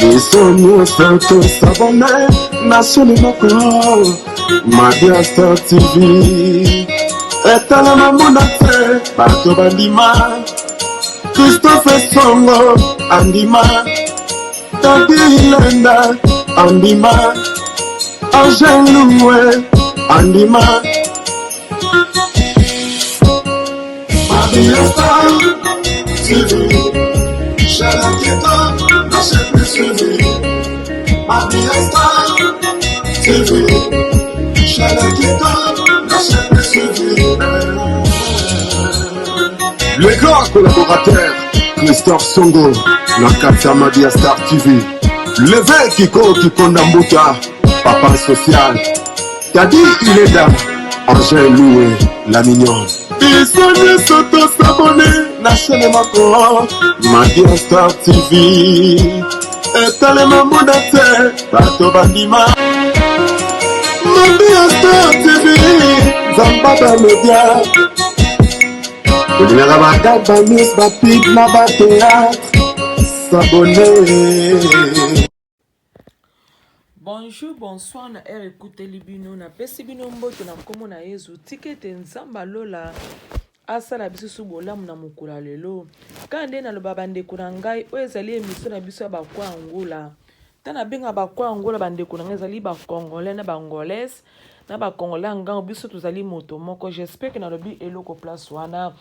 Biso nyonso tosabone na chaine moko Madia Star TV etalama mona te bato bandima Christophe Songo andima Tati Ilenda andima Angel Luwe andima Madia Star TV chaîne kitoko na chaîne plus suivie Madia Star TV chaîne kitoko na chaîne plus suivie. Le grand collaborateur Christophe Songo na kati ya Madia Star TV Leve Kiko Kikonda Mbuta Papa Social Tadi Ileda Angèle Loué La Mignonne Biso nyonso tosabone na chaîne moko Madia Star TV etalema mona te bato bandima Madia Star TV Nzamba ba media Olingaka ba ba news ba pub na ba théâtre s'abonner. Bonjour, bonsoir na heure ekuteli bino napesi bino mbote na nkombo na Yezu tika ete Nzambe alola asala biso su bolamu na mokolo ya lelo kaka nde naloba bandeko na ngai oyo ezali emission na biso ya bakwa angola ntango nabenga bakwa angola bandeko na ngai ezali bacongolais na bangolaise na ba congolais ya ngango biso tozali moto moko j'espère que nalobi eloko place wana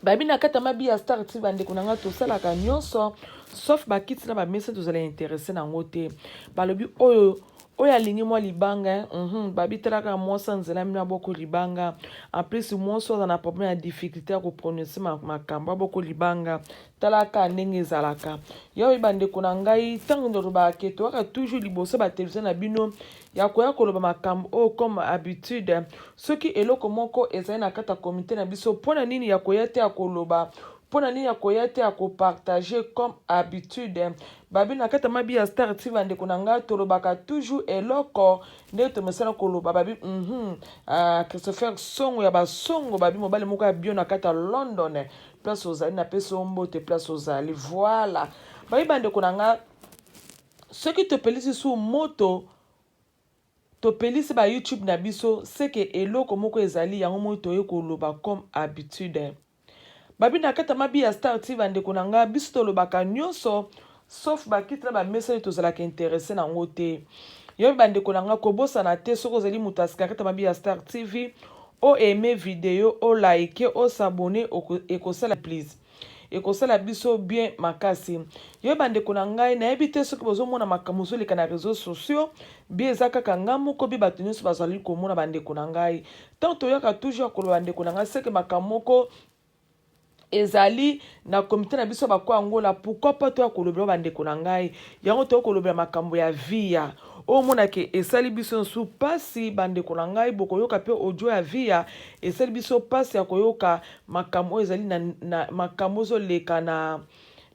babi na kati ya mabi ya star ti bandeko na ngai tosalaka nyonso sauf bakiti na bamesa tozala interesse na yango te balobi oyo oyo alingi mwa libanga babi talaka mwasi ya nzela mino aboko libanga en plus mwasi oyo aza na problème ya difficulté ya koprononce makambo aboko libanga Tala kaka ndenge ezalaka. Yawe bandeko na ngai, ntango nalobaka ke toyaka toujours liboso ba television na bino ya koya koloba makambo oyo comme habitude. Soki eloko moko ezali na kati ya communauté na biso, mpo na nini ya koya te ya koloba? Mpo na nini ya koya te ya kopartage comme habitude? Babi na kati ya mabi ya Star TV bandeko na ngai, tolobaka toujours eloko nde tomesana koloba babi Christopher Songo ya basongo babi mobali moko ya bio na kati ya London place ozali napesi yo mbote place ozali voilà bayi bandeko na nga soki topelisi su moto topelisi ba youtube na biso seke eloko moko ezali yango moi toye koloba comme habitude babi na kati ya mabi ya star ti bandeko na nga biso tolobaka nyonso sauf bakiti na bamesani tozalaka interesse na yango te yo bandeko na nga kobosana te soki ozali moto ya sika kati ya mabi ya star tv o aime video o like o s'abonner ekosala please ekosala biso bien makasi yo bandeko na ngai nayebi te soki bozomona makambo ozoleka na réseaux sociaux bi eza kaka ngai moko bi bato nyonso bazali komona bandeko na ngai ntango toyaka toujours koloba bandeko na ngai seke makambo moko ezali na komite na biso ya bakwa angola pourquoi pas toya kolobela bandeko na ngai yango toya kolobela makambo ya via oyo omonake esali biso nsu mpasi bandeko na ngai bokoyoka mpe audio ya via esali biso mpasi ya koyoka makambo oyo ezali na, na makambo ozoleka na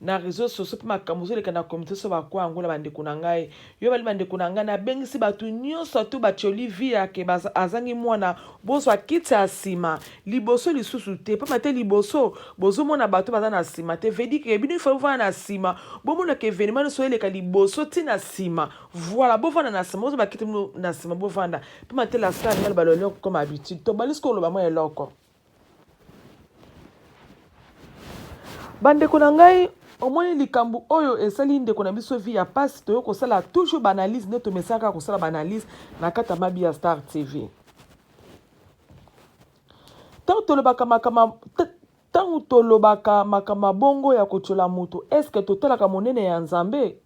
na réseau sociaux mpe makambo ozoleka na communauté so bakwa yango na bandeko na ngai yo bali bandeko na ngai nabengisi bato nyonso atu batioli vie yake azangi mwana bozwa kiti ya nsima liboso lisusu te pamba te liboso bozomona bato baza na nsima te vedike bino ifo bovanda na nsima bomonaka evenema nyonso eleka liboso ti na nsima voilà bovanda na nsima bozwa bakiti na nsima bovanda pamba te la star ngai loba eloko comme habitude tobali sikoyo oloba mwa eloko Bandeko na ngai omoni likambo oyo esali ndeko na biso vie ya pasi toye kosala toujours ba analyse nde tomesaka kosala ba analyse na kati ya mabi ya Star TV. Ntango tolobaka makambo ntango tolobaka makambo ya bongo ya kotyola moto eske totalaka monene ya Nzambe?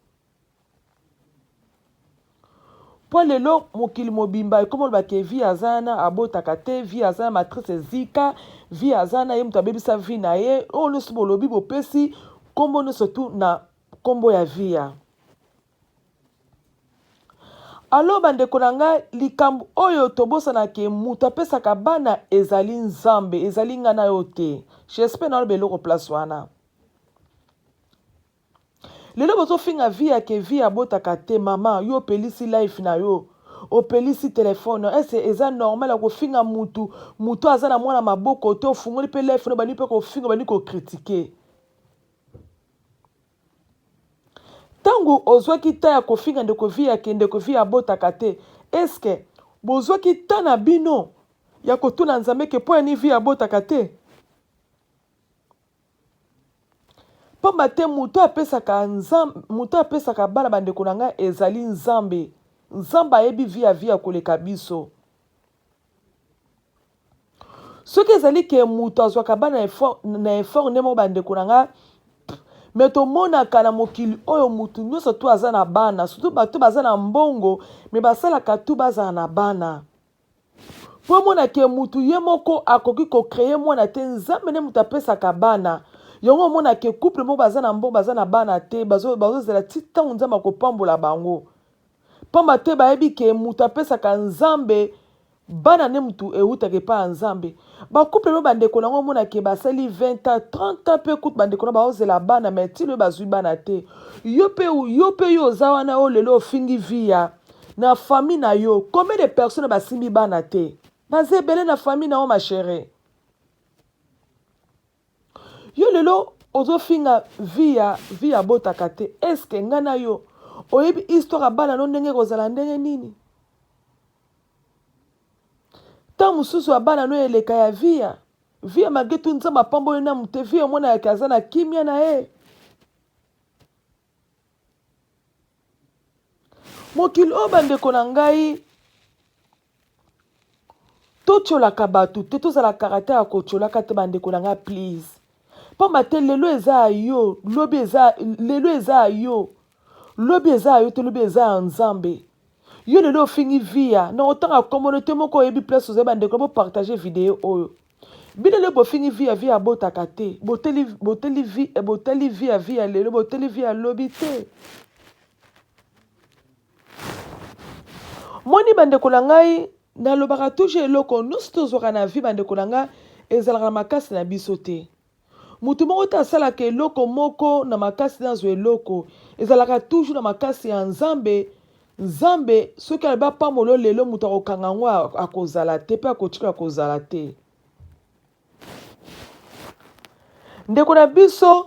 Po lelo mokili mobimba ekoma oloba ke vie aza wana abotaka te vie aza na matrice ezika vie aza wana ye moto abebisa vie na ye oyo nyonso bolobi bopesi nkombo nyonso tu na nkombo ya vie ya alo bandeko na ngai likambo oyo tobosana ke moto apesaka bana ezali nzambe ezali ngai na yo te j'espère naloba eloko place wana Lelo bozo finga vie ya ke vie abotaka te maman yo opelisi life na yo. Opelisi telephone est ce eza normal ya kofinga mutu mutu aza na mwana maboko te ofungoli pe live no obandi pe kofinga obandi ko critiquer. Tango ozwaki temps ya kofinga ndeko viya ke ndeko viya abotaka te est ce que bozwaki temps na bino ya kotuna Nzambe ke po ya nini viya abotaka te? Pamba te moto apesaka Nzambe, moto apesaka bana bandeko na ngai ezali Nzambe. Nzambe ayebi vie ya vie koleka biso. Soki ezali ke moto azwaka bana effort, na effort nde moko bandeko na ngai me tomonaka na mokili oyo moto nyonso tu aza na bana surtout bato baza na mbongo me basalaka tu bazala na bana Po omona ke mutu ye moko akoki ko creer mwana te nzambe nde mutu apesaka bana yango omona ke couple moko baza na mbongo baza na bana te bazo bazozela ti tango nzambe akopambola bango pamba te bayebi ke mutu apesaka nzambe bana nde mutu ewutaka epai ya nzambe ba couple moko bandeko na yango omona ke basali 20 ans 30 ans pe kutu bandeko na baozela bana mais ti lelo bazwi bana te yo pe yo pe yo oza wana oyo lelo ofingi vie ya Na famille na yo combien de personnes basimbi bana te? Baza ebele na famille na yo ma cherie. Yo lelo ozofinga vie ya vie abotaka te est ce que ngai na yo oyebi histoire ya bana no ndenge ekozala ndenge nini? Ntango mosusu ya bana no eleka ya vie ya vie ya malgre tout Nzambe apamboli namu te vie omona yake aza na kimia na ye. Mokili oyo bandeko na ngai totiolaka bato te tozala caractère ya kotiolaka te bandeko na ngai please pamba te lelo eza ya yo lobi eza lelo eza ya yo lobi eza ya yo te lobi eza ya nzambe yo lelo ofingi via na otanga nkombo no te moko oyebi place ozali bandeko bopartage video oyo Bino lelo bofingi vie ya vie abotaka te boteli boteli vie eh, botali vie ya vie ya lelo boteli vie ya lobi te moni bandeko na ngai nalobaka toujours eloko nyonso tozwaka na vie bandeko na ngai ezalaka na makasi na biso te Moto moko te asalaka eloko moko na makasi na azwa eloko. Ezalaka toujours na makasi ya Nzambe. Nzambe soki alobi apambola yo lelo moto akokanga yango akozala te pe akotikala kozala te. Ndeko na biso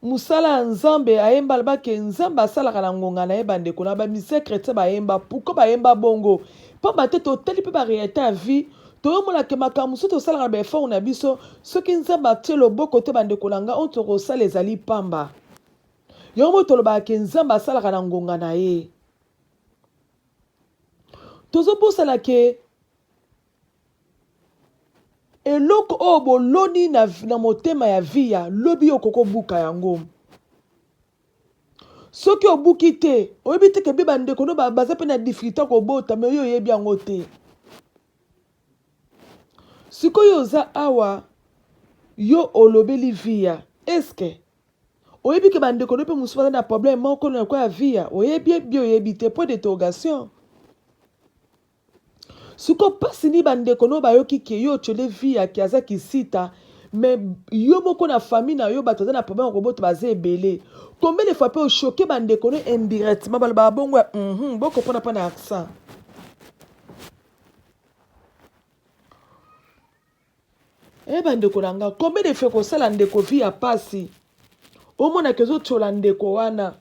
mosala ya Nzambe ayemba aloba ke Nzambe asalaka na ngonga na ye bandeko na ba musiciens chretien bayemba pourquoi bayemba bongo pamba te totali pe ba realite ya vie Toyomona ke makambo mosusu tosalaka na ba effort na biso, soki Nzambe atie loboko te bandeko na ngai, oyo tokosala ezali pamba. Yango moi tolobaka ke Nzambe asalaka na ngonga na ye. Tozobosana ke eloko oyo boloni na, na motema ya viya lobi yo okoki kobuka yango. Soki obuki te, oyebi te ke be bandeko no baza pe na difficulté ya kobota mais yo oyebi yango te. Sikoyo oza awa yo olobeli viya est ce que oyebi ke bandeko no pe mosusu baza na problème moko na lokola ya viya oyebi ye bien oyebi te point d'interrogation. Sikoyo pasi nini ba ndeko no bayoki ke yo otiole viya ke aza kisita mais yo moko na famille na yo bato baza na problème ya kobota baza ebele combien de fois pe o choque ba ndeko no indirectement balobaka bongo ya uhum bo comprendre pa na accent eh bandeko na nga combien de fois kosala ndeko vie ya pasi omonaka ezotiola ndeko wana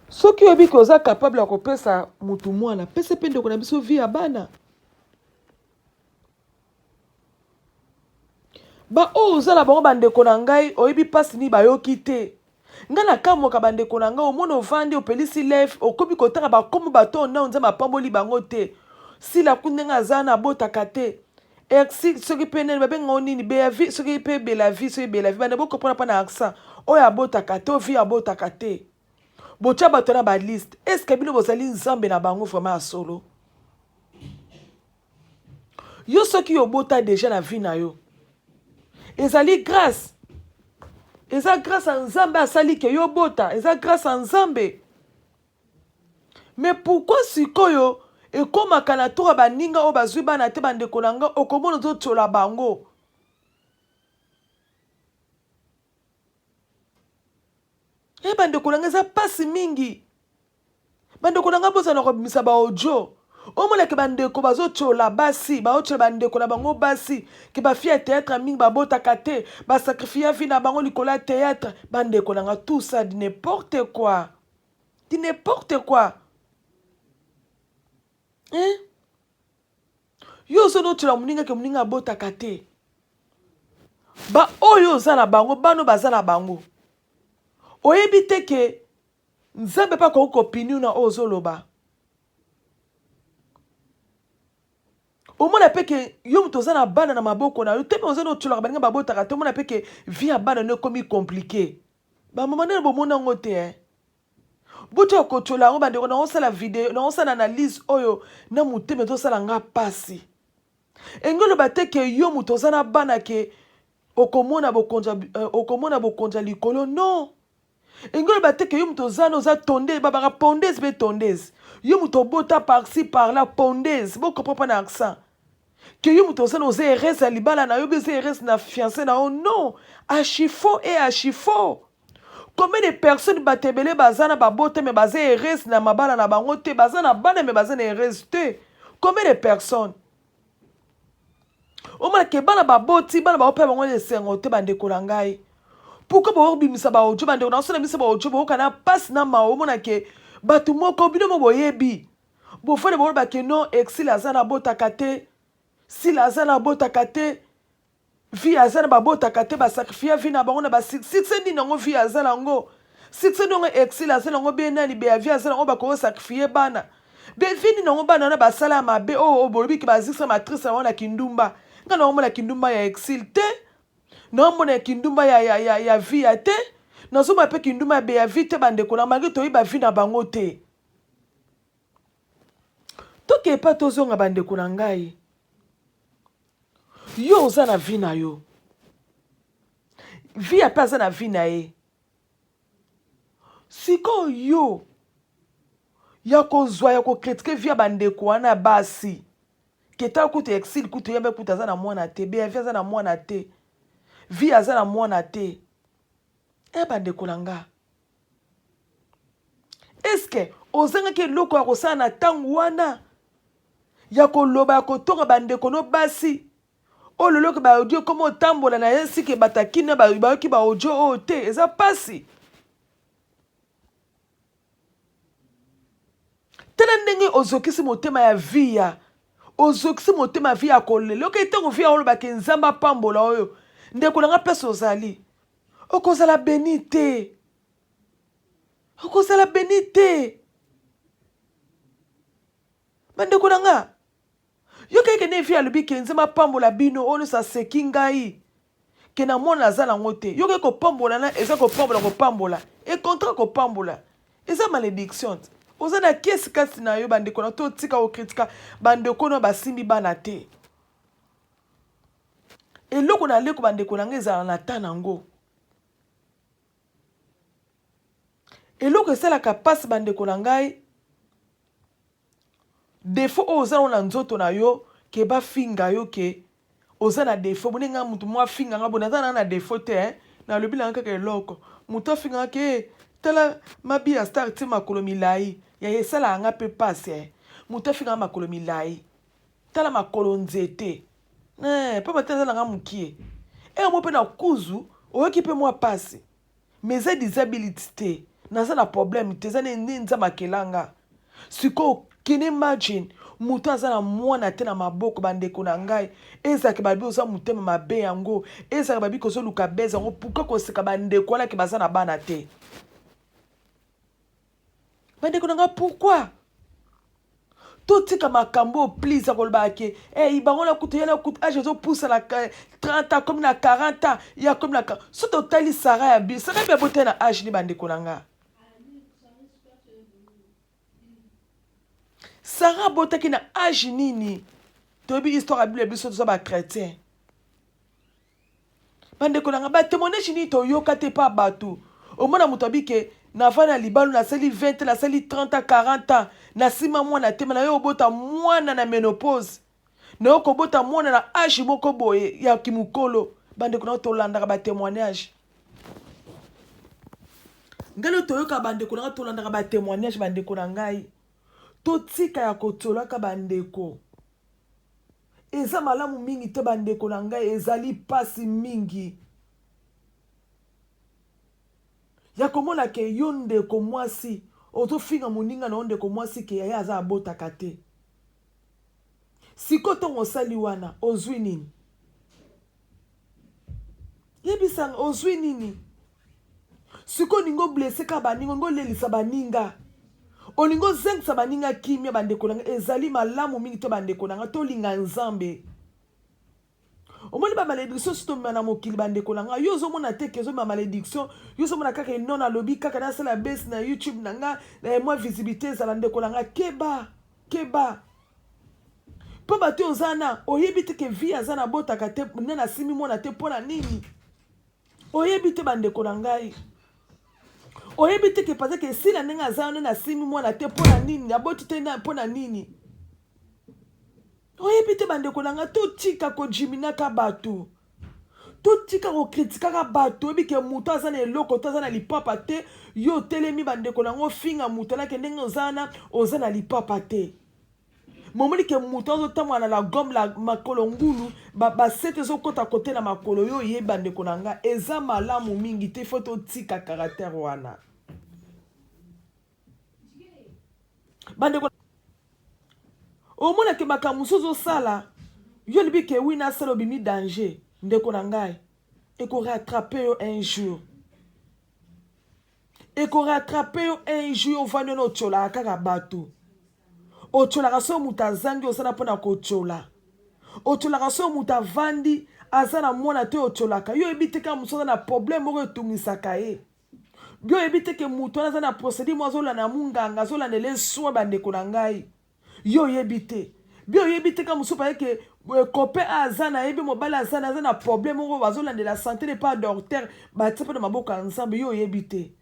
Soki oyebi ke oza capable ya kopesa mutu mwana, pesa pe ndeko na biso vie ya bana. Ba oyo oza na bango bandeko na ngai, oyebi mpasi nini bayoki te. Ngai nakamwaka bandeko na ngai, omona ovandi opelisi live, okomi kotanga bakombo bato oyo nao Nzambe apamboli bango te. Sila ku ndenge aza wana abotaka te. Ersi soki pe nani babenga ngo nini Beavi soki pe Belavi soki Belavi banda bo comprendre pa na accent oyo abotaka te ovi abotaka te botia bato na ba liste est ce que bino bozali nzambe na bango vraiment ya solo yo soki obota deja na vie na yo ezali grâce eza grâce ya nzambe asali ke yo obota eza grâce ya nzambe Mais pourquoi sikoyo ekomaka na tour ya baninga oyo bazui bana te bandeko na nga okomona ozo tiola bango. E bandeko na ngai, eza mpasi mingi. Bandeko na ngai, bozala na kobimisa ba audio. Omona ke bandeko bazotyola basi, baotyola bandeko na bango basi, ke bafille ya théâtre mingi babotaka te, basacrifia vie na bango likolo ya théâtre. Bandeko na ngai, tout ça du n'importe quoi, du n'importe quoi, hein? Yo ozo notyola moninga ke moninga abotaka te. Baoyo oza na bango, bano baza na bango, oyebi te ke Nzambe mpe akoki kopiniu na oyo ozoloba. Omona mpe ke yo moto oza na bana na maboko na yo te, mpe oza na otyolaka baninga babotaka te. Omona mpe ke vie ya bana no ekomi compliqué. Bamama nde bomona yango te, eh? Botika kotyola yango, bandeko. Naosala video, naosala analyse oyo na motema ezosala nga mpasi. Engi oloba te ke yo moto oza na bana ke okomona bokonzi, okomona bokonzi ya likolo, non. Engi oloba te ke yo moto oza na oza tonde, babaka pondese mpe tondese, yo moto obota par-ci par-là, pondese, bocomprend mpa na accent, ke yo moto oza na oza heureuse ya libala na yo, bi oza heureuse na fiancé na yo, non. Archi faux et archi faux. Combien de personnes, bato ebele baza na babota me baza heureuse na mabala na bango te, baza na bana me baza na heureuse te? Combien de personnes omona ke bana baboti, bana baopesa bango esengo te? Bandeko na ngai, pourquoi bobimisa baaudio? Bandeko na osala biso baaudio, boyoka na mpasi na mawa. Omona ke bato moko, bino mo boyebi, bofandi boloba ke non, exil aza na botaka te, sila aza na botaka te, vie aza na babotaka te, basacrifia vie na bango na basuccès nini yango? Vie aza nango succès nini yango? Exil aza nango be nani be ya vie aza nango, bakosacrifie bana be vie nini yango? Bana wana basala ya mabe oyo bolobi ke bazikisa matrice na bango na kindumba. Nga naomona kindumba ya exil te, naomona ya kindumba ya vie ya te, nazomona mpe kindumba ya be ya vie te. Bandeko na mangi, toyeba vie na bango te. Toke epa, tozonga. Bandeko na ngai, yo oza na vie na yo, vie ya mpe aza na vie na ye. Sikoyo yo ya kozwa ya kocritiquer vie ya bandeko wana basi, ke tala kutu exil, kutu yembe, kutu aza na mwana te, beavi aza na mwana te, vie aza na mwana te. E bandeko na nga, eske ozangaki eloko ya kosala na ntango wana ya koloba, ya kotonga bandeko no basi oyo lelo ke baaudio ekoma otambola na ye sike, batakina bayoki baaudio oyo te? Eza mpasi. Tala ndenge ozokisi motema ya via, ozokisi motema ya via ya kolela. Oke ntango via olobaki Nzambe apambola oyo, ndeko na nga, place ozali okozala béni te, okozala béni te. Bandeko na nga, yoka eke nde vie alobi ke Nzambe apambola bino oyo nyonso aseki ngai ke na mwana aza nango te. Yoka, kopambola na eza kopambola, kopambola e contrat, kopambola eza malédiction te. Oza na kesi kasi na yo. Bandeko na to, tika kokritika bandeko no basimbi bana te. Eloko na leko, bandeko na ngai, ezala na ta nango. Eloko esalaka mpasi, bandeko na ngai, défaut oyo oza nango na nzoto na yo, ke bafinga yo ke oza na défaut. Boni nga motu moko afinga nga boye, naza na na défaut te, eh? Nalobi nanga kaka eloko motu afinga nga ke tala mabi ya star tie makolo milai ya, esalaka nga mpe pasi, eh? Motu afinga nga makolo milai, tala makolo nzete, eh, pamba te naza nanga mokie ere mo mpe na kuzu, oyoki mpe mwa pasi, mais eza disability te, naza na problème te, eza nde Nzambe akelanga. Sikoyo can imagine moto aza na mwana te na maboko? Bandeko na ngai, ezalaka babi oza motema mabe yango, ezalaka babi kozoluka beze yango. Pourquoi koseka bandeko wana ke baza na bana te? Bandeko na ngai, pourquoi? Totika makambo oyo, please. Akolobaka ke hey, bango na kutu ye na kutu age ezopusa na 30 ans, komi na 40 ans, ya komi na so. Totali Sara ya bi, Sara bi abotali na age ni? Bandeko na nga, Sara abotaki na age nini? Toyebi histoire ya Bible, biso toza bachrétien. Bandeko na nga, batémoignage nini toyoka te mpa bato? Omona moto abike nava na libalo, nasali 20, nasali 30 ans, 40 ans, na nsima mwana te, me na yo obota mwana na ménopause, na yo kobota mwana na age moko boye ya kimokolo. Bandeko na yo, tolandaka batémoignage. Ngai lelo toyoka bandeko na ngai, tolandaka ba témoignage bandeko na ngai. Totika ya kotiolaka bandeko. Eza malamu mingi te bandeko na ngai, ezali pasi mingi. Ya komona ke yo ndeko mwasi ozofinga moninga na yo ndeko mwasi ke yaya aza abotaka te. Sikoyo ntango osali wana ozwi nini? Yebisa nga ozwi nini? Sikoyo olingi oblesse kaka baninga, olingi olelisa baninga, olingi ozangisa baninga kimia. Bandeko na nga, ezali malamu mingi te bandeko na nga, tolinga Nzambe. Omoni ba malediction soki tomema na mokili bandeko na nga, yo ozomona te ke ozomema malediction, yo ozomona kaka eno nalobi kaka nasala base na YouTube na nga, eh, mwa visibilité ezala. Ndeko na nga, keba keba, mpo bato oyo oza na oyebi te ke vie aza na botaka te, nde nasimbi mwana te mpo na nini? Oyebi te bandeko na ngai, oyebi te ke parce ke esila ndenge aza wana nasimbi mwana te mpo na nini, aboti te mpo na nini? Oyebi te bandeko na ngai, totika kojiminaka bato, totika kokritikaka bato. Oyebi ke moto aza na eloko te, aza na lipapa te, yo otelemi bandeko na ngai ofinga moto alake ndenge oza wana, oza na lipapa te. Momoni ke moto azotambola na la gomme la makolo ngulu, basete ezokota kote na makolo, yo oyebi bandeko na ngai, eza malamu mingi te, fo totika caractère wana bandeko. Omona ke makambo mosusu ozosala, yo olobi ke wi nasala, obimi danger. Ndeko na ngai, ekorattrape yo un jour, ekorattrape yo un jour. Yo ovandi wana otiolaka kaka bato, otiolaka soki moto azangi, osala mpona kotiola, otiolaka soki moto avandi aza na mwana te, otiolaka. Yo oyebi te kaka mosu aza na problème moko etungisaka ye, yo oyebi te ke moto wana aza na procédure mo azolanda munganga, azolandela soin. Bandeko na ngai, yo oyebi te, bi oyebi te ka mosusu paye ke copain aza na ye, bi mobali aza na aza na problème moko, bazolandela santé ne pas docteur, batia mpe na maboko ya Nzambe. Yo oyebi te,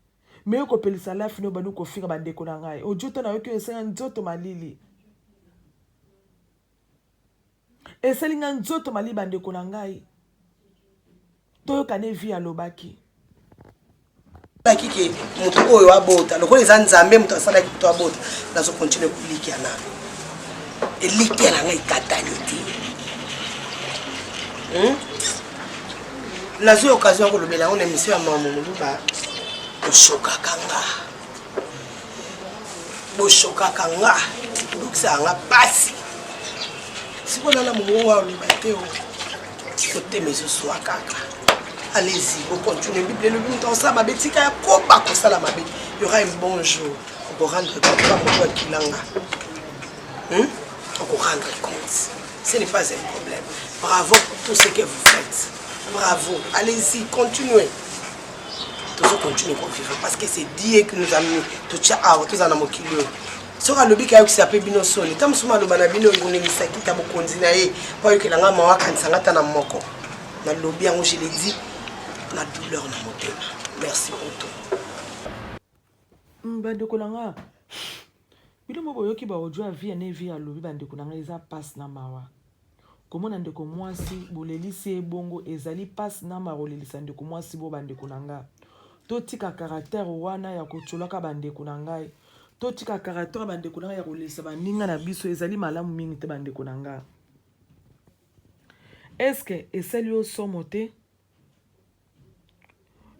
me yo kopelisa life no bandi kofinga. Bandeko na ngai, odio to nayoki oyo esenga nzoto malili, esali nga nzoto malili. Bandeko na ngai, toyoka ne vie alobaki. Alaki ke moto oyo abota lokola eza Nzambe moto asalaki moto abota. Nazokontinue kolikia nano, elikia na ngai ekatani te. Nazwi occasion ya kolobela yango na émission ya Mama Moluba. Boshokaka nga, boshokaka nga, bolokisaka nga pasi. Sikoyo nana mongongo aloba te, o motema ezoswa kaka. Allez-y, bocontinue. Bible elobi moto akosala mabe, tika ya koba kosala mabe. Y aura un bon jour okorendre compte. Pa moto akilanga, Okorendre compte, ce n'est pas un problème. Bravo pour tout ce que vous faites, bravo, allez-y, continuez. Tozocontinue kovivre parce que c'est Dieu qui nous a mis totia awa, tozala na mokili oyo. Soki alobi kayokisa mpe bino soni, ta mosusu maloba na bino engonemisaki ta bokonzi na ye mpo ayokela nga mawa, akanisa nga ta na moko. Nalobi yango, je l'ai dit na douleur na motema. Merci pour tout. Bandeko na nga, bino mo boyoki baaudio ya vie ne vie alobi. Bandeko na ngai, eza mpasi na mawa komona ndeko mwasi bolelisi ye bongo. Ezali mpasi na mawa kolelisa ndeko mwasi bo. Bandeko na nga, totika caractère wana ya kotiolaka. Bandeko na ngai, totika caractère, bandeko na ngai, ya kolelisa baninga na biso. Ezali malamu mingi te. Bandeko na nga, eske esali yo somo te,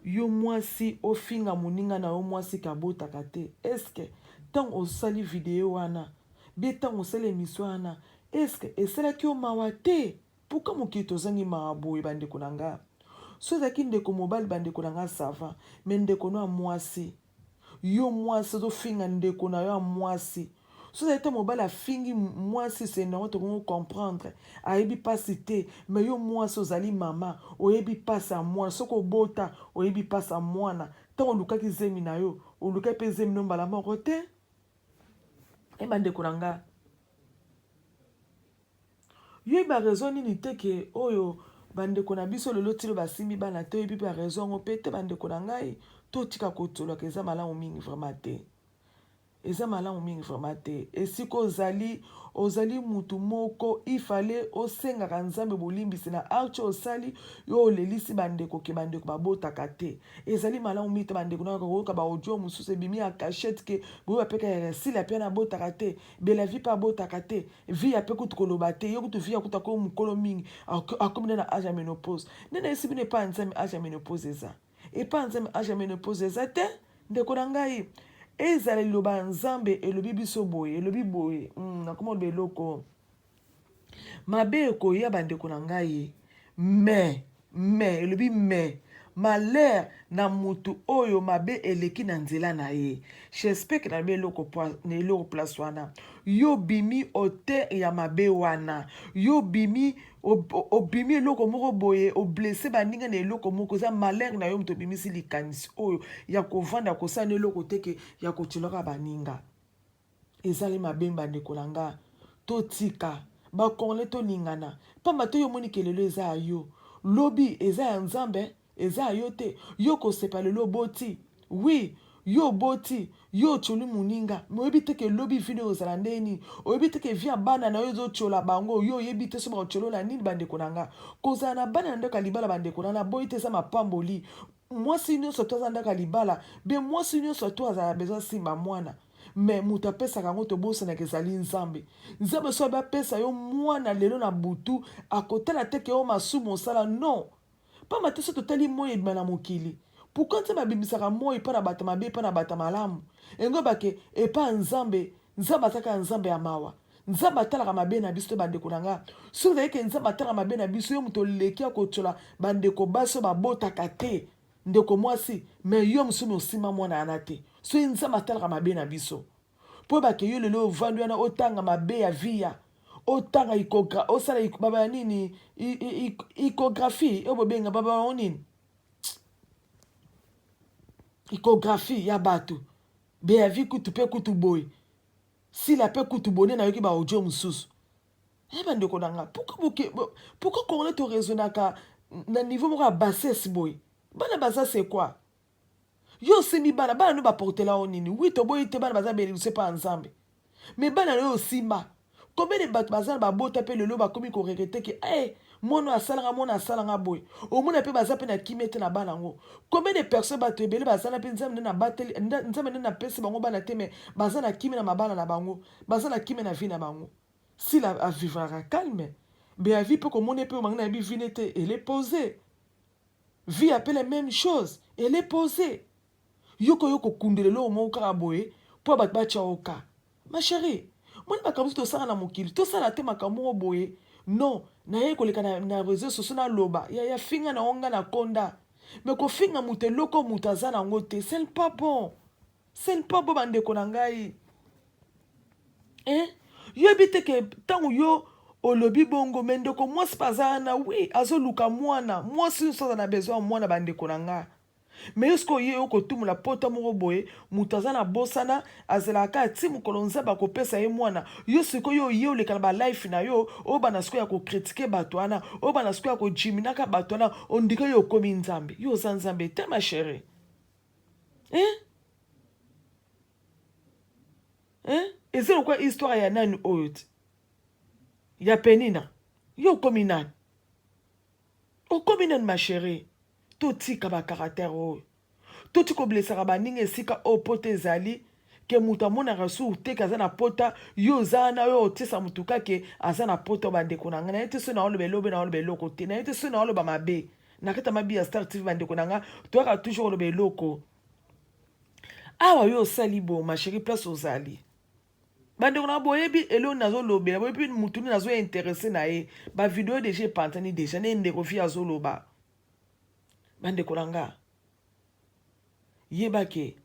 yo mwasi ofinga moninga na yo mwasi kabotaka te? Eske ntango osali video wana, bie ntango osali émission wana, eske esalaki yo mawa te? Pourquoi mokili tozangi mawa boye, bandeko na nga? So ezalaki ndeko mobali, bandeko na nga, ça va, mais ndeko no ya mwasi, yo mwasi ozofinga ndeko na yo ya mwasi. So ezali te mobali afingi mwasi, c'est normal, tokongo comprendre, ayebi mpasi te. Mais yo mwasi ozali mama, oyebi mpasi ya mwana. Soki obota, oyebi mpasi ya mwana. Ntango olukaki zemi na yo, olukaki mpe zemi no mbala moko te. E bandeko na nga, yoyebi raison nini te ke oyo bandeko na biso lelo tilo basimbi bana te? Oyebi mpe raison yango mpe te. Bandeko na ngai, totika kotolaka, eza malamu mingi vraiment te. Eza malamu mingi vraiment te. Esika ozali, ozali mutu moko il fallait osengaka Nzambe bolimbisi na acte oyo osali, yo olelisi ba ndeko ke ba ndeko babotaka te. Ezali malamu mingi te ba ndeko nayoka koyoka ba audio mosusu ebimi ya cachette ke boyoka pe kaka Sila pe abotaka te, Bellavie pe abotaka te, Viya pe kutu koloba te, ye kutu Viya kutu akomi mukolo mingi, akomi nde na age ya menopause. Nde nayebisi bino epai ya Nzambe age ya menopause eza. Epai ya Nzambe age ya menopause eza te ndeko na ngai. Ezala liloba ya Nzambe elobi biso boye, elobi boye. Nakoma oloba eloko mabe ekoya bandeko na ngai, mais mais elobi mais malheur na mutu oyo mabe eleki na nzela na ye. J'espère que nalobi eloko na eloko place wana. Yo bimi auteur ya mabe wana, yo bimi obimi eloko moko boye, oblesse baninga na eloko moko, eza malheur na yo moto obimisi likanisi oyo ya kovanda kosala na eloko te ke ya kotilaka baninga. Ezali mabe bandeko na nga, totika ba congolais tolingana, pamba te yo omoni ke lelo eza ya yo, lobi eza ya Nzambe. Eza ya yo te yo okosepa lelo oboti oui yo oboti yo otioli muninga mais oyebi te ke lobi vie nayo ekozala ndenge nini oyebi te ke vie ya bana nayo ezo tiola bango yo oyebi te soki bako tiola yo na nini ba ndeko na nga kozala na bana na ndako ya libala ba ndeko na nga naboyi te eza mapamboli mwasi nionso to aza ndako ya libala be mwasi nionso to azala besoin asimba mwana mais moto apesaka yango tobosanaka ezali nzambe nzambe soki apesa yo mwana lelo na butu akotala te ke yo masumu osala non Pamba te soki totali moi ebima na mokili, pourquoi Nzambe abimisaka moi epai na bato mabe epai na bato malamu? Elingi koloba ke epai ya Nzambe, Nzambe aza kaka Nzambe ya mawa. Nzambe atalaka mabe na biso te bandeko na nga. Soki ezali ke Nzambe atalaka mabe na biso, yo moto oleki ya kotiola bandeko basi oyo babotaka te, ndeko mwasi, mais yo mosusu osimba mwana wana te. Soki Nzambe atalaka mabe na biso, po oyeba ke yo lelo ovandi wana otanga mabe ya viya otanga icogra osala baba ya nini icographie oyo bobenga baba yango nini icographie ya bato beavi kutu mpe kutu boye sila mpe kutu boye nde nayoki ba audio mosusu e bandeko na nga pourquoi congolais toraisonnaka na niveau moko ya bassesse boye bana baza c'est quoi Yo osimbi bana, bana no ba portela yo nini? Oui toboyi te bana baza benediction epa ya Nzambe. Mais bana nayo osimba. Combien de bato baza na babota pe lelo bakomi ko regretter que eh mwana oyo asala nga mwana asala nga boye. Omona pe baza pe na kimia te na bana yango. Combien de personnes bato ebele baza na pe Nzambe nde na bateli Nzambe nde na pesi bango bana te mais baza na kimia na mabala na bango. Baza na kimia na vie na bango. Sila a vivraka calme. Bea vie pe komona ye pe omanga nayebi vie ne te elle est posee. Vie ape la meme chose elle est posee yo ko kokundela eloko moko kaka boye po bato batya yo ka ma chérie moni makambo mosusu tosala na mokili tosala te makambo moko boye non naye koleka na, na réseau sociaux naloba ya, ya finga na ngo nga na konda me kofinga moto eloko moto aza na yango te ce n'est pas bon Ce n'est pas bon bandeko na ngai. Hein? Yoyebi te ke ntango yo olobi bongo me ndeko mwasi mpe aza wana wi azoluka mwana mwasi nyonso aza na besoin ya mwana bandeko na nga me yo sikoyo ye okotumula pota moko boye moto aza na bosana azelaka kaka ti mokolo nzambe akopesa ye mwana yo sikoyo oye oleka na balife na yo obanda sikoyo ya kokritike bato wana obanda sikoyo ya kojiminaka bato wana ondike yo okomi nzambe yo oza nzambe te ma chérie Hein? Hein? Eza lokola histoire ya nani oyo ti? Ya Penina. Yo okomi nani? Okomi nani ma chérie? Totika ba caractère oyo. Totika koblesaka baninga esika oyo pota ezali ke moto amonaka su te ke aza na pota yo oza wana oyo otiesa motu kake aza na pota bandeko na ngai naye te soki naoloba elobe naoloba eloko te naye te soki naoloba mabe na kati ya mabi ya star tv bandeko na nga toyaka toujours oloba eloko awa yo osali bo ma chérie place ozali bandeko na boyebi eloko nazolobela boyebi mutu nini nazo interesse na ye bavideo deja epanzani deja nde ndeko fi azoloba bandeko na nga Yeba ke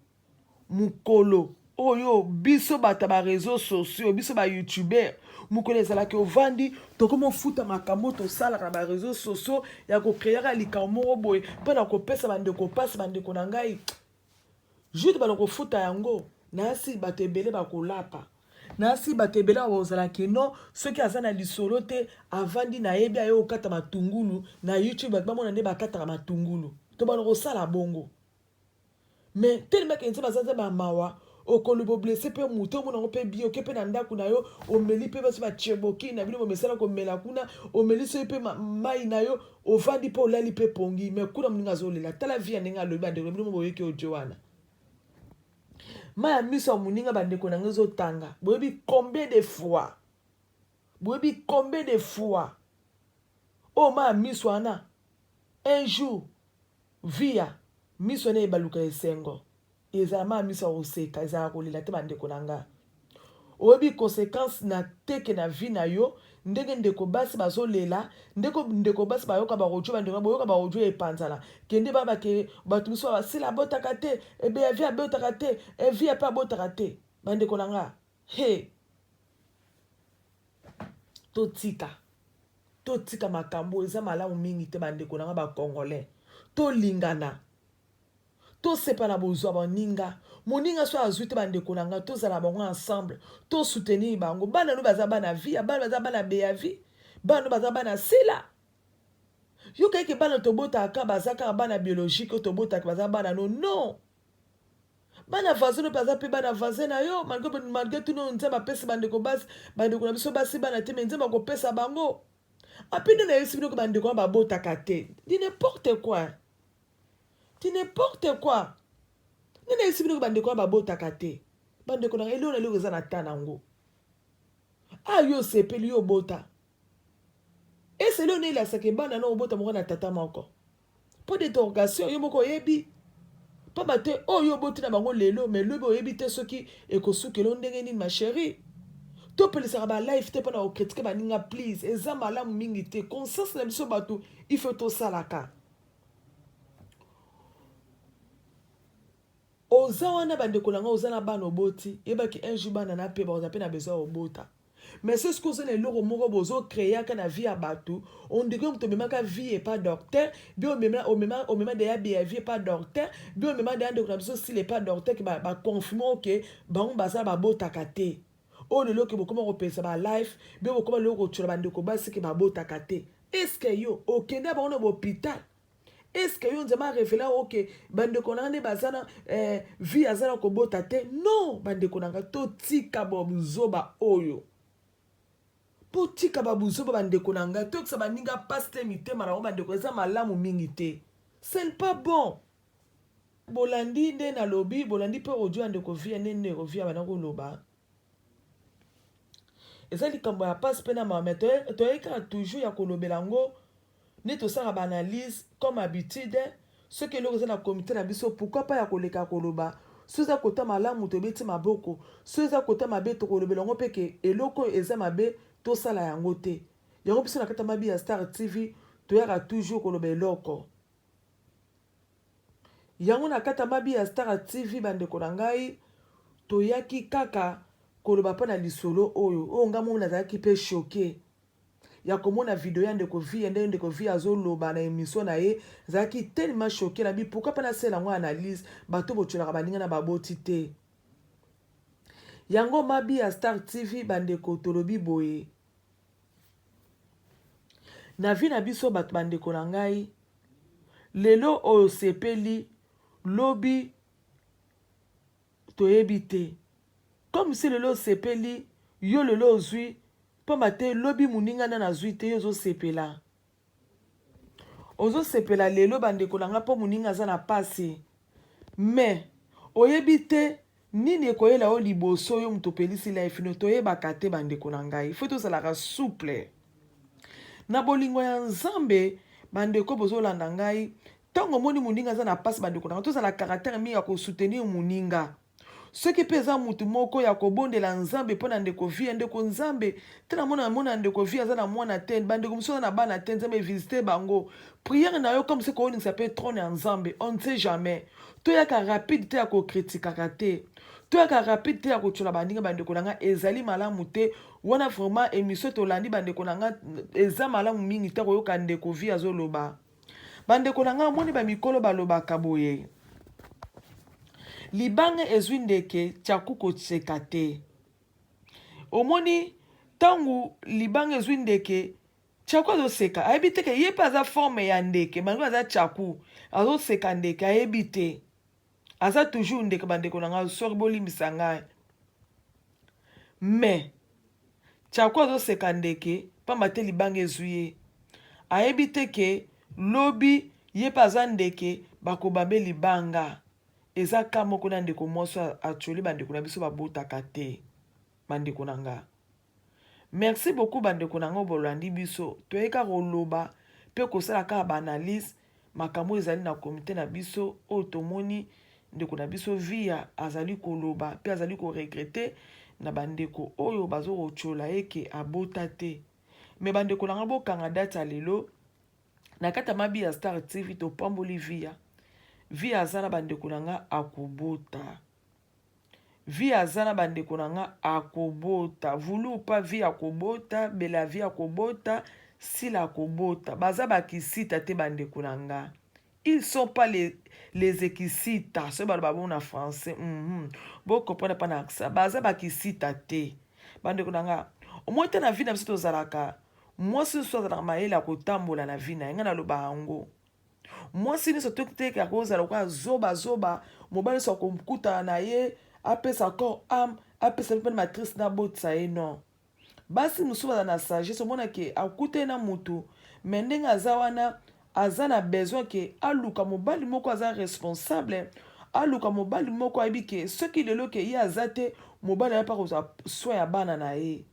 mukolo oyo biso bato ya ba reseaux sociaux, biso ba youtubeurs, mokolo ezalaki ovandi tokomi ofuta makambo tosalaka na ba reseaux sociaux ya kokreaka likambo moko boye mpo na kopesa bandeko mpasi. Bandeko na ngai, jour bana kofuta yango nasi bato ebele bakolapa nasi bato ebele bakozala keno soki aza na lisolo te avandi nayebi aye kokata matungulu na youtube bato bamona nde bakataka matungulu to bana kosala bongo mais tellement ke nzambe aza nzambe ya mawa. Okoloba oblesse mpe moto, omona yango mpe bien, oke mpe na ndako na yo, omeli mpe basi bacheboki na bino bomesana komela kuna, omeli soki mpe mai na yo, ovandi mpe olali mpe pongi, mais kuna moninga azolela. Tala vie ya ndenge alobi, bandeko na bino mo boyoki audio wana. Mai ya miso ya moninga bandeko na ngai ezotanga. Boyebi combien de fois? Boyebi combien de fois? Oyo mai ya miso wana, un jour, vie ya miso wana ebaluka esengo. Ezala mayi miso ya koseka, ezala kolela te bandeko na nga. Oyebi consequence na teke na vie na yo, ndenge ndeko basi bazolela, ndeko ndeko basi bayoka ba audio, bandeko boyoka ba audio epanzana. Kende ba bake bato mosusu ba sila abotaka te, ebeya vie abotaka te, e vie pe abotaka te. Bandeko na nga, he! Totika. Totika makambo eza malamu mingi te bandeko na nga ba congolais. Tolingana. Tosepa na bozua baninga. Moninga soki azui te ba ndeko na ngai tozala na bango ensemble to soutenir bango. Bana no baza bana vie, bana baza bana beavi, bana no baza bana sila. Yo kayeke bana tobotaka kaka baza kaka bana biologique oyo tobotaka baza bana no non. Bana voisin no mpe baza mpe bana voisin na yo malgré malgré tout no Nzambe apesi bandeko basi bandeko na biso basi bana te mais Nzambe akopesa bango. Api nde nayebisi bino ke bandeko wana babotaka te. Di n'importe quoi. Tu n'importe quoi. Nde nayebisi bino ke bandeko wana babotaka te. Bandeko na ngai eloko na eloko eza na temps nango. Ah yo osepeli yo obota. Ese eloko nde elakisaka bana na obota moko na tata moko. Mpo d'interrogation yo moko oyebi. Pamba te oyo oboti na bango lelo mais lobi oyebi te soki ekosukela yo ndenge nini ma cherie. Topelisaka ba live te mpona kokritike baninga please eza malamu mingi te. Conscience na biso bato il faut tosalaka. Oza wana bandeko na ngai oza na bana oboti yebaki un jour bana na pe bakozala pe na besoin ya kobota mais soki sikoyo oza na eloko moko bozo creaka na vie ya bato on dirait moto omemaka vie epa docteur bi omema omema omema deya bia vie epa docteur bi omema deya ndeko na biso sila epa docteur ke ba confirme oke bango baza babotaka te oyo lelo ke bokoma kopesa ba life bi bokoma lelo kotyola bandeko basi ke babotaka te est ce que yo okenda bango na bopital Est ce que yo nzambe a revela yo ke bandeko na nga nde baza na eh, vie aza na kobota te? Non, bandeko na nga totika bozoba oyo. Botika ba buzoba bandeko na ngai, toyokisa baninga pasi te mitema na bango bandeko, eza malamu mingi te. Ce n'est pas bon. Bolandi nde nalobi, bolandi mpe audio ya ndeko Via nde ndeko Via banda koloba. Eza likambo ya pasi mpe na mawa, mais toyei kaka toujours ya kolobela yango nde tosalaka ba analyse comme habitude soki eloko eza na comite na biso pourquoi pas ya koleka koloba soki eza kota malamu tobeti maboko soki eza kota mabe tokolobela yango mpe ke eloko oyo eza mabe tosala yango te yango biso na kati ya mabi ya star tv toyaka toujours koloba eloko yango na kati ya mabi ya star tv bandeko na ngai toyaki kaka koloba mpo na lisolo oyo oyo ngai moko nazalaki mpe choke ya komona video ya ndeko viya ndenge ndeko viya azoloba na emission na ye ezalaki tellement choqué na bi pourquoi pas nasala yango analyse bato botyolaka baninga na baboti te yango mabi ya star tv bandeko tolobi boye na vie na biso bato bandeko na ngai lelo oyo osepeli lobi toyebi te comme si lelo osepeli yo lelo ozwi pamba te lobi moninga nani azwi te yo ozosepela ozosepela lelo bandeko na ngai mpo moninga aza na pasi mais oyebi te nini ekoyela yo liboso yo moto opelisi life no toyebaka te bandeko na ngai fo tozalaka souple na bolingo ya nzambe bandeko bozolanda ngai ntango omoni moninga aza na mpasi bandeko na ngai tozala caractère mingi ya kosoutenir moninga soki mpe eza mutu moko ya kobondela nzambe mpo na ndeko vie ndeko nzambe te namona namona ndeko vie aza na mwana te bandeko mosusu aza na bana te nzambe visite bango prière na yo comme se kooningisa mpe trône ya nzambe on ne sait jamais toyaka rapide te ya kokritikaka te toyaka rapide te ya kotyola baninga bandeko na ngai ezali malamu te wana vraiment émission tolandi bandeko na ngai eza malamu mingi te koyoka ndeko vie azoloba Bandeko na ngai, omoni ba mikolo balobaka boye, libanga ezwi ndeke tshaku koseka te. Omoni ntango libanga ezwi ndeke tshaku azoseka, ayebi te ke ye mpe aza forme ya ndeke, malgre aza tshaku azoseka ndeke, ayebi te. Aza toujours ndeke bandeko na ngai, sorry bolimbisa ngai. Mais Chako azoseka ndeke pamba te libanga ezwi ye. Ayebi te ke lobi ye pe aza ndeke bakobambe libanga. Eza cas moko na ndeko mwasi oyo atsholi bandeko na biso babotaka te bandeko na nga. Merci beaucoup bandeko na nga oyo bolandi biso. Toyei kaka koloba pe kosala kaka ba analyse makambo oyo ezali na comite na biso oyo tomoni ndeko na biso Viya azali koloba pe azali ko regretter na bandeko oyo bazo kotshiola ye ke abota te. Mais bandeko na nga bokanga date ya lelo na kati ya Mabiya Star TV topamboli Viya. Viya aza na bandeko na nga akobota. Vie aza na ba ndeko na nga akobota voulu ou pas vie akobota bella vie akobota sila akobota baza ba kisita te ba ndeko na nga ils sont pas les les ekisita soki baloba bongo na français mm -hmm. bo comprendre pa na accent baza ba kisita te ba ndeko na nga omoi te na vie na biso tozalaka mwasi nyonso azalaka mayele ya kotambola na vie na ye ngai naloba yango Mwasi nyonso to te akozala lokola zoba zoba, mobali nyonso akokutana na ye apesa corps ame apesa mpe matrice na abotisa ye non. Basi mosusu baza na sagesse, omona ke akutani na mutu mais ndenge aza wana aza na besoin ke aluka mobali moko aza responsable, aluka mobali moko ayebi ke soki lelo ke ye aza te mobali aye mpe akozwa soin ya bana na ye.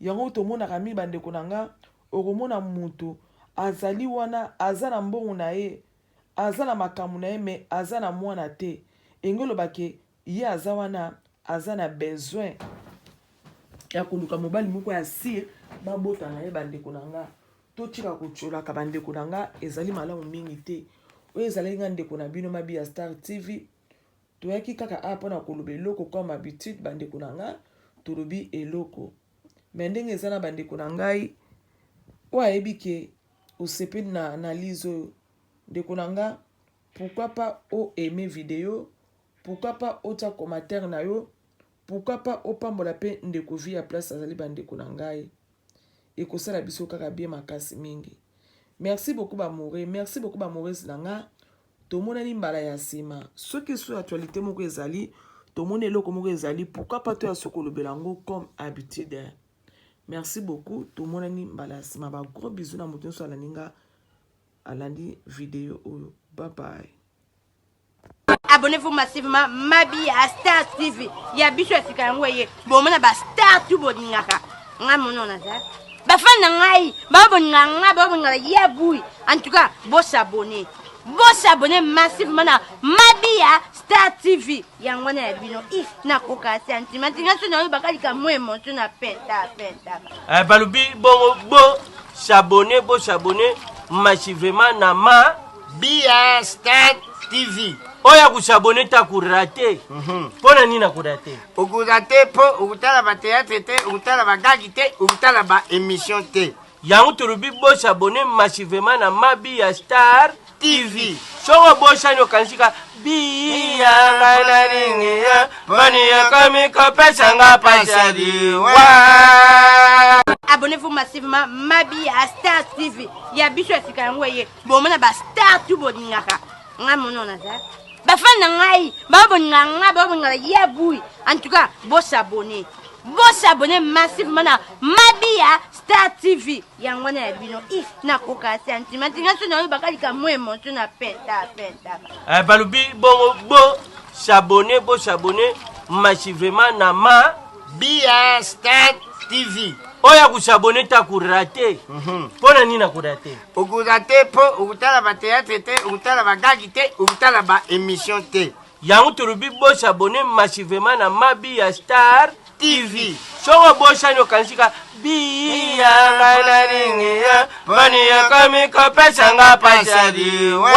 Yango tomonaka mingi ba ndeko na nga, okomona mutu azali wana aza na mbongo na ye, aza na makambo na ye mais aza na mwana te, elingi oloba ke ye aza wana aza na besoin ya koluka mobali moko ya sur babota na ye. Ba ndeko na nga, totika kotsholaka ba ndeko na nga, ezali malamu mingi te. Oyo ezalaki nga ndeko na bino Mabiya Star TV. Toyaki kaka awa pona koloba eloko comme habitude ba ndeko na nga tolobi eloko mais ndenge eza na ba ndeko na ngai oyo ayebi ke osepeli na analyse oyo ndeko na nga pourquoi pas o aimer video pourquoi pas otia commentaire na yo pourquoi pas opambola pe ndeko vie ya place azali ba ndeko na ngai ekosala biso kaka bien makasi mingi merci beaucoup ba amoureux merci beaucoup ba amoureuse na nga Tomonani mbala ya sima. Soki lisusu actualite moko ezali, tomoni eloko moko ezali, pourquoi pas toya soki kolobela yango comme habitude. Merci beaucoup, tomonani mbala ya sima. Ba gros bisous na moto nyonso alandi nga, alandi video oyo. Bye bye. Abonnez-vous massivement Mabi à Star TV. Ya biso ya sika yango eye. Bomona ba star tout bolingaka. Nga mono naza. Ba fan na ngai, ba bolinga nga, ba bolinga ya bouille. En tout cas, bo s'abonner. Bo s'abonner massivement na Mabia Star TV. Yango wana ya bino. Ih, nakoka sentiment. Nga so na yo bakalika mo emotion na penta penta. Eh, balobi bongo bo s'abonner, bo s'abonner massivement na ma Bia Star TV. Oyo akosabone te akorate. Mpo na nini akorate? Okorate mpo okotala ba théâtre te, okotala ba gag te, okotala ba émission te. Yango tolobi bo s'abonner massivement na Mabiya Star TV. Soki obosani okanisi ka biya ngai nalingi yo poni ekomi kopesa nga pasi ya liwa. Abonnez-vous massivement Mabiya Star TV. Ya biso ya sika yango eye. Bomona ba star tout bolingaka. Nga mono naza. Ba fan na ngai, ba bolingaka nga, ba bolingaka ya bouille. En tout cas, bo s'abonner. Bo s'abonner massivement na Mabiya Star TV. Yango wana ya bino. Ih, nakoka sentiment. Nga so na yo bakalika mo emotion na penta penta. Eh, balobi bongo bo s'abonner, bo s'abonner massivement na ma Biya Star TV. Oyo akosabone te akorate. Mpo na nini akorate? Okorate mpo okotala ba théâtre te, okotala ba gag te, okotala ba émission te. Yango tolobi bo s'abonner massivement na Mabiya Star TV. Soki obosani okanisi ka biya ngai nalingi yo poni ekomi kopesa nga pasi ya liwa.